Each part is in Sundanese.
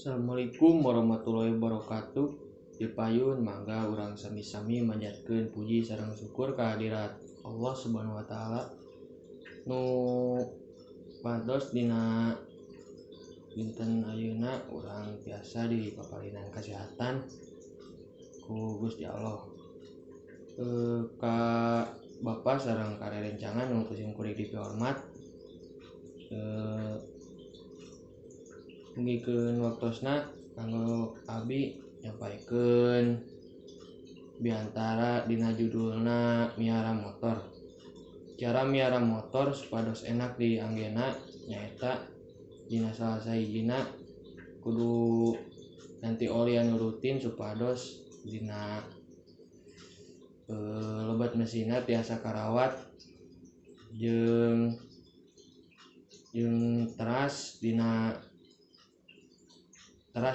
Assalamualaikum warahmatullahi wabarakatuh. Di payun mangga urang sami-sami manjatkeun puji sareng syukur kehadirat Allah Subhanahu wa taala nu pados dina dinten ayeuna urang tiasa di paparinan kesehatan ku Gusti Allah. Ka Bapak sareng ka rerencangan nu ku sim kuring dipihormat, mugikeun waktosna kanggo abi nyampaikeun biantara dina judulna miara motor. Cara miara motor supados enak dianggena nyaeta dina salah sahijina kudu ganti oli anu rutin supados dina lebet mesinna tiasa karawat jeung jeung teras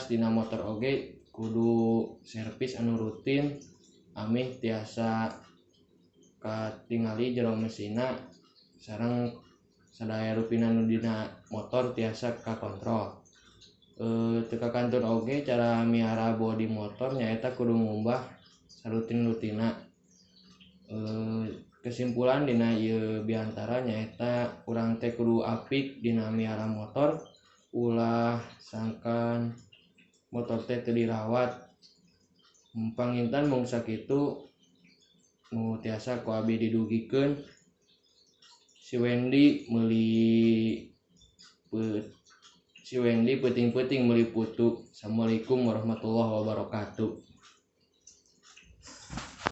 dina motor oge kudu servis anu rutin ameh tiasa katingali jero mesinna sareng sadaya rupina nu dina motor tiasa kakontrol. Teu kakantun oge cara miara bodi motor nyaeta kudu ngumbah sarutin-rutinna. Kesimpulan dina ieu biantara nyaeta urang teh kudu apik dina miara motor, ulah sangkan motor teh teu dirawat. Panginten mung sakitu nu tiasa ku abi didugikeun. Si Wendy meuli si Wendy peuting-peuting meuli putu. Assalamualaikum warahmatullahi wabarakatuh.